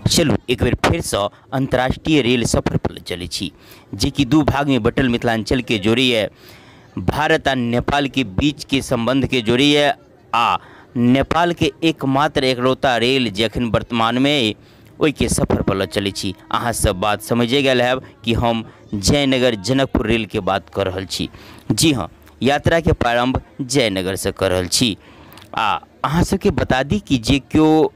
चलू एक बेर फेरसँ अंतर्राष्ट्रीय रेल सफर पर चलै छी, जेकि दू भागमे बटल मिथिलांचलके जोड़ैए, भारत आ नेपालके बीचके सम्बन्धके जोड़ैए आ नेपालके एकमात्र एकलौता रेल जे अखन वर्तमानमे अइ ओहिके सफर पर लऽ चलै छी। अहाँ सब बात समझे गेल हैब कि हम जयनगर जनकपुर रेलके बात कऽ रहल छी। जी हाँ, यात्राके प्रारम्भ जयनगरसँ कऽ रहल छी। आ अहाँ सबके बता दी कि जे केओ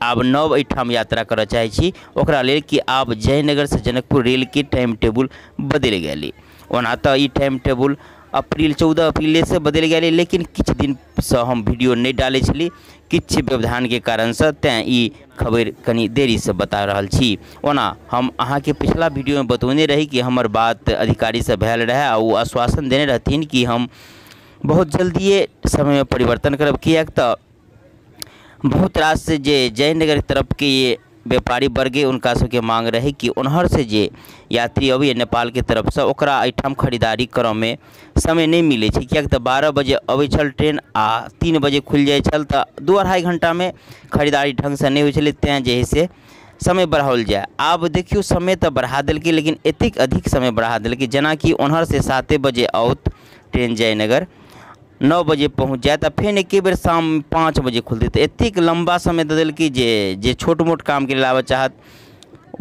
आब नव एहिठाम यात्रा करऽ चाहै छी ओकरा लेल कि आब जयनगरसँ जनकपुर रेलके टाइम टेबुल बदलि गेलै। ओना तऽ ई टाइम टेबुल अप्रील 14 अप्रीलेसँ बदलि गेलै, लेकिन किछु दिनसँ हम वीडियो नहि डालै छली किछु व्यवधानके कारणसँ, तेँ ई खबरि कनि देरीसँ बता रहल छी। ओना हम अहाँके पिछला वीडियोमे बतौने रही कि हमर बात अधिकारीसँ भेल रहए आ ओ आश्वासन देने रहथिन कि हम बहुत जल्दिए समयमे परिवर्तन करब, किएक तऽ बहुत रास जे जयनगर तरफके व्यापारी वर्ग उनका सबके मांग रहे कि ओनहरसँ जे यात्री अबैए नेपालके तरफसँ ओकरा एहिठाम खरीदारी करऽमे समय नहि मिलै छै, किएक तऽ 12 बजे अबै छल ट्रेन आ 3 बजे खुलि जाइ छल, तऽ 2-2.5 घंटामे खरीदारी ढङ्गसँ नहि होइ छलै, तेँ जे है से समय बढ़ाओल जाय। आब देखियौ समय तऽ बढ़ा देलकै, लेकिन एतेक अधिक समय बढ़ा देलकै जेनाकि ओनहरसँ 7 बजे आओत ट्रेन जयनगर, 9 बजे पहुँच जायत आ फेर एके बेर शाम 5 बजे खुलतै, तऽ एतेक लम्बा समय दऽ देलकै जे छोट मोट कामके लेल आबऽ चाहत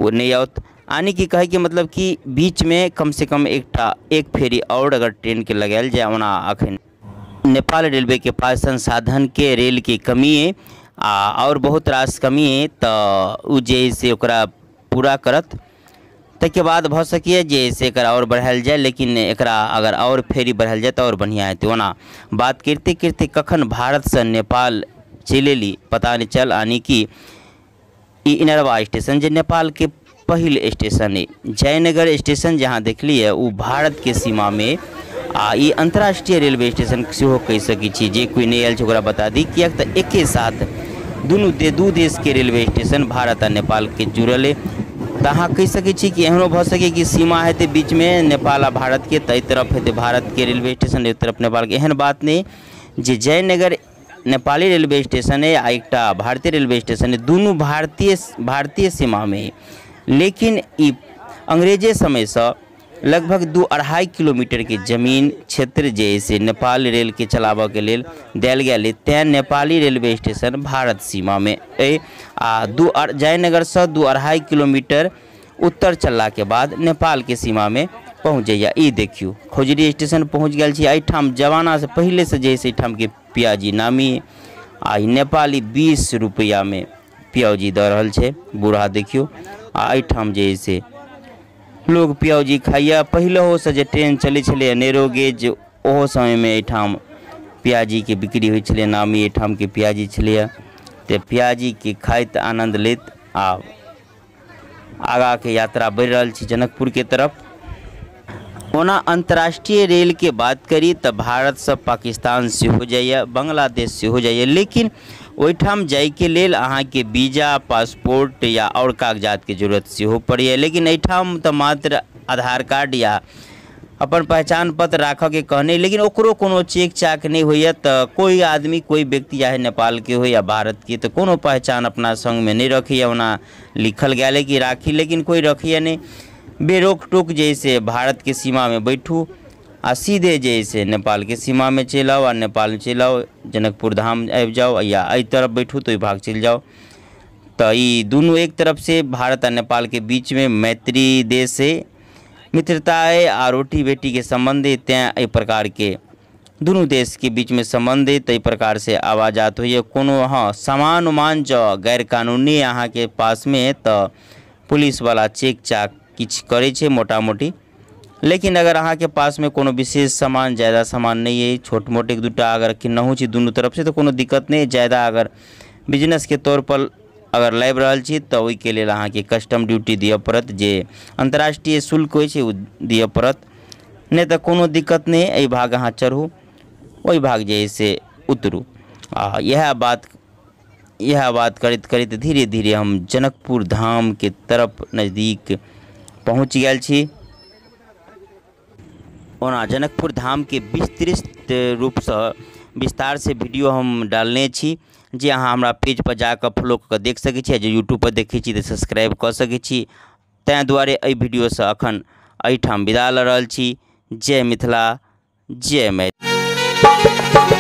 ओ नहि आओत। यानी कि कहैके मतलब कि बीचमे कमसँ कम एक फेरी आओर अगर ट्रेनके लगायल जाय। ओना अखन नेपाल रेलवेके पास संसाधनके रेलके कमी अइ आ आओर बहुत रास कमी अइ, तऽ ओ जे है से ओकरा पूरा करत, ताहिके बाद भऽ सकैए जे से एकरा आओर बढ़ायल जाय, लेकिन एकरा अगर आओर फेरी बढ़ायल जाय तऽ आओर बढ़िआँ हेतै। ओना बात करिते करिते कखन भारतसँ नेपाल चलि एली पता नहि चल। यानी कि ई इनरवा स्टेशन जे नेपालके पहिल स्टेशन अइ, जयनगर स्टेशन जे अहाँ देखलियै ओ भारतके सीमामे आ ई अंतर्राष्ट्रीय रेलवे स्टेशन सेहो कहि सकै छी। जे कोइ नहि आयल छै ओकरा बता दी, किएक तऽ एके साथ दू देशके रेलवे स्टेशन भारत आ नेपालके जुड़ल अइ। तऽ अहाँ कहि सकै छी कि एहनो भऽ सकै कि सीमा हेतै बीचमे नेपाल आ भारतके, तऽ एहि तरफ हेतै भारतके रेलवे स्टेशन, एहि तरफ नेपालके। एहन बात नहि जे जयनगर नेपाली रेलवे स्टेशन अइ आ एकटा भारतीय रेलवे स्टेशन अइ, दुनू भारतीय सीमामे अइ, लेकिन ई अंग्रेजे समयसँ लगभग 2-2.5 किलोमीटरके जमीन क्षेत्र जे से नेपाल रेलके चलाबऽके लेल देल गेल अइ, तेँ नेपाली रेलवे स्टेशन भारत सीमामे अइ आ जयनगरसँ 2-2.5 किलोमीटर उत्तर चललाके बाद नेपालके सीमामे पहुँच जाइए। ई देखियौ खजुरी स्टेशन पहुँच गेल छी। एहिठाम जमानासँ पहिलेसँ जे है से एहिठामके प्याजी नामी आ ई नेपाली 20 रुपैआमे प्याजी दऽ रहल छै बूढ़ा, देखियौ। आ एहिठाम जे है से लोग प्याजी खाइए। पहिलहोसँ जे ट्रेन चलै छलै नेरो गेज ओहो समयमे एहिठाम प्याजीके बिक्री होइ छलै, नामी एहिठामके प्याजी छलैए। तऽ प्याजीके खाइत आनन्द लैत आ आगाँके यात्रा बढ़ि रहल छी जनकपुरके तरफ। ओना अंतर्राष्ट्रीय रेलके बात करी तऽ भारतसँ पाकिस्तान सेहो जाइए, बांग्लादेश सेहो जाइए, लेकिन ओहिठाम जाइके लेल अहाँके वीजा पासपोर्ट या आओर कागजातके जरूरत सेहो पड़ैए। लेकिन एहिठाम तऽ मात्र आधार कार्ड या अपन पहचान पत्र राखऽके कहने, लेकिन ओकरो कोनो चेक चाक नहि होइए। तऽ कोइ आदमी कोइ व्यक्ति चाहे नेपालके हो या भारतके तऽ कोनो पहचान अपना सङ्गमे नहि रखैए। ओना लिखल गेल है कि राखी, लेकिन कोइ रखैए नहि। बेरोक टोक जे से भारतके सीमामे बैठू आ सीधे जे से नेपालके सीमामे चलि आउ आ नेपाल चलि आउ, जनकपुर धाम आबि जाउ या एहि तरफ बैठू तऽ ओहि भाग चलि जाउ। तऽ ई दुनू एक तरफ से भारत आ नेपालके बीचमे मैत्री देश है, मित्रता है आ रोटी बेटीके सम्बन्ध है, तेँ एहि प्रकारके दुनू देशके बीचमे सम्बन्ध है। ताहि प्रकारसँ आवाजात होइए। कोनो हँ सामान उमान जँ गैरकानूनी अहाँके पासमे तऽ पुलिसवला चेक चाक किछु करै छै मोटा मोटी, लेकिन अगर अहाँके पासमे कोनो विशेष सामान ज्यादा सामान नहि अइ, छोट मोट 1-2 अगर किन्नहु छी दुनू तरफसँ तऽ कोनो दिक्कत नहि। ज्यादा अगर बिजनेसके तौर पर अगर लाबि रहल छी तऽ ओहिके लेल अहाँके कस्टम ड्यूटी दिअ पड़त, जे अंतर्राष्ट्रीय शुल्क होइ छै ओ दिअ पड़त, नहि तऽ कोनो दिक्कत नहि। एहि भाग अहाँ चढ़ू, ओहि भाग जे है से उतरू। आ इएह बात करैत करैत धीरे धीरे हम जनकपुर धामके तरफ नजदीक पहुँच गेल छी। ओना जनकपुर धामके विस्तृत रूपसँ विस्तारसँ वीडियो हम डालने छी, जे अहाँ हमरा पेजपर जाकऽ फॉलो कऽ कऽ देख सकै छी आ जे यूट्यूबपर देखै छी तऽ सब्सक्राइब कऽ सकै छी। ताहि दुआरे एहि वीडियोसँ एखन एहिठाम विदा लऽ रहल छी। जय मिथिला, जय मैथिली।